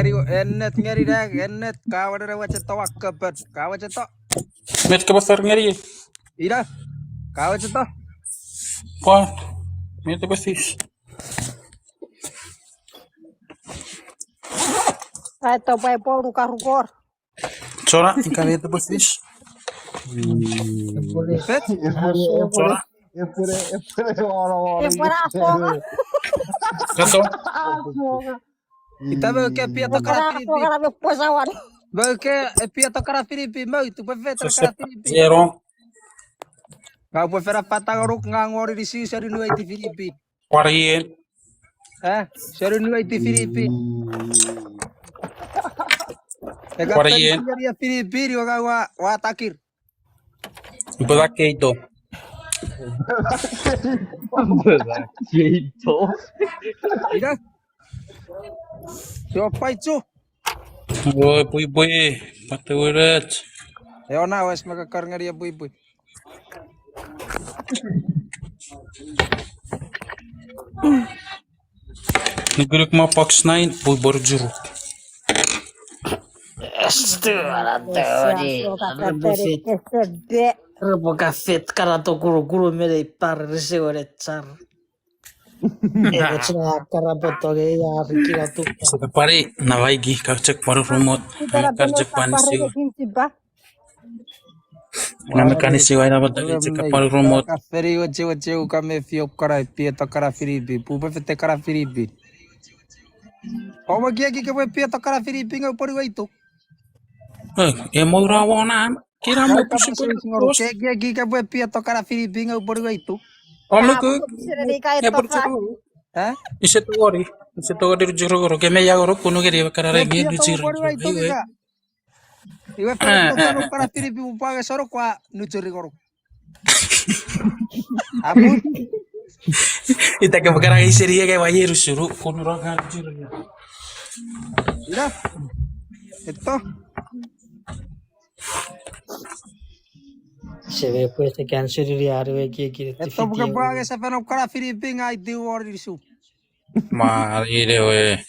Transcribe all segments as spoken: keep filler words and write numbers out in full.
Ennet ngeni nang, ennet, ka wenene wecheto akkapat, ka wecheto. Met ka pasar ngeni? Ina, ka wecheto. Pwan, met ka pasis? Aito pai ponu ka rukor. Chora, ika met ka pasis? Fet? Chora. Epwene, epwene, epwene, epwene, epwene, epwene, epwene. Kato. Ita mo ke pia tokana Filipi. Mo ke pia tokana Filipi, mo ita pwe feta kana Filipi. Zero. Nga upwe fena fata ngonuk nga ngori ni si seni nueiti Filipi. Kwarien. Eh, seni nueiti Filipi. Eka Kwarien. Filipi, Filipi, ni nga ua, ua takir. Ipedak keito. Ipedak keito. Ina? Sio paitsu. Oi, pwipwi. Pate wirech. Eona wes maka kar ngeni e pwipwi. Nukunuk mo box nine, pwipwi juruk. Estu ana toni. Repwe ka fet kana to kuno kuno mene ipar rese wene char. Eko chena karapo tongei a rikira tu. Seta pari na vaiki ka chek pari rumot. Ka chek pari siwa. Nga me kanisi waina bot chek pari rumot. Ka feri weche weche u ka me fio kara pia to kara Filipi. Pu pe fete kara Filipi. Omo kieki ke pwe pia to kara Filipi nga upori waitu. Eh, e mo ura wona. Kira mo pusu ko. Ke, ke, ke, ke pwe pia to kara Filipi nga upori waitu. Olo ko. Eh? Ise to wori. Ise to wori juro goro. Ke me ya goro kunu geri kara regi juro. Iwe fere to kara Filipi upage soro kwa nuchuri goro. Apu. Ita ke bakara iseri ke wa yeru suru kunu ro kan juro. Ina. Eto. Sebe pwe se kan seri ri aru e kiekire. Eto buke pwage se feno kara Filipi nga iti wori su. Ma ire we.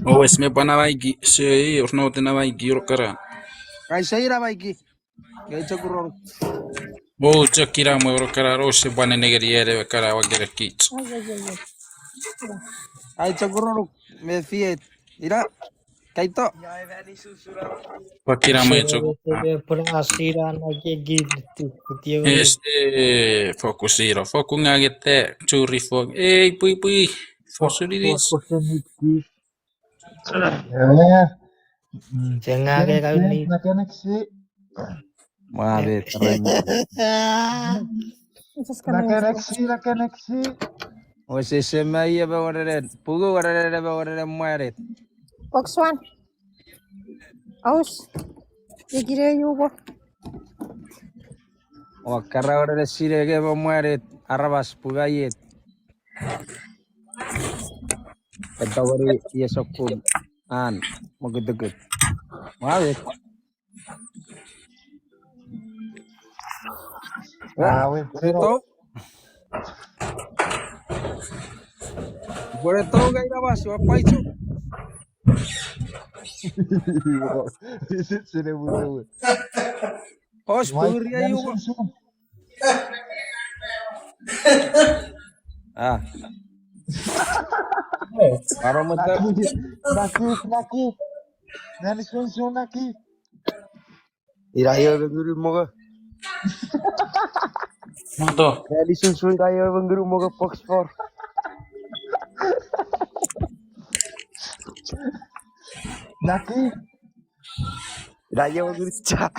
Owes me pwana vaiki, se i, or no tena vaiki, or kara. Kai se ira vaiki. Ai chokuroruk. Bo chokira mwe oro kara ro se bwane negeri ere kara wa kere kich. Ai chokuroruk me fiet. Ira. Kaito. Wa kira mwe chok. Pura asira na ke gid tu kutie. Este, focus iro. Focus nga gete churi fok. Ei, pui pui. Focus iri. Focus iri. Eh. Sengage kauni. Nakeneksi. Mwaret. Nakeneksi, nakeneksi. Osese mai ebe oreren. Pugu oreren ebe oreren mwaret. Box one. Aus. Ikire yugo. Okara oreren sire ebe mwaret. Aramas pugaiet. Etawari iesokun an mokutukut. Mwaret. Mwaret. Mwaret. Mwaret. Ngai na mas wa paichu. Sine mwaret. Os puri ayu. Ah. Aro mata. Naki, naki. Nani sunsun naki. Ira yo benguru moga. Moto. Nani sunsun ka yo benguru moga box four. Naki. Ira yo benguru cha.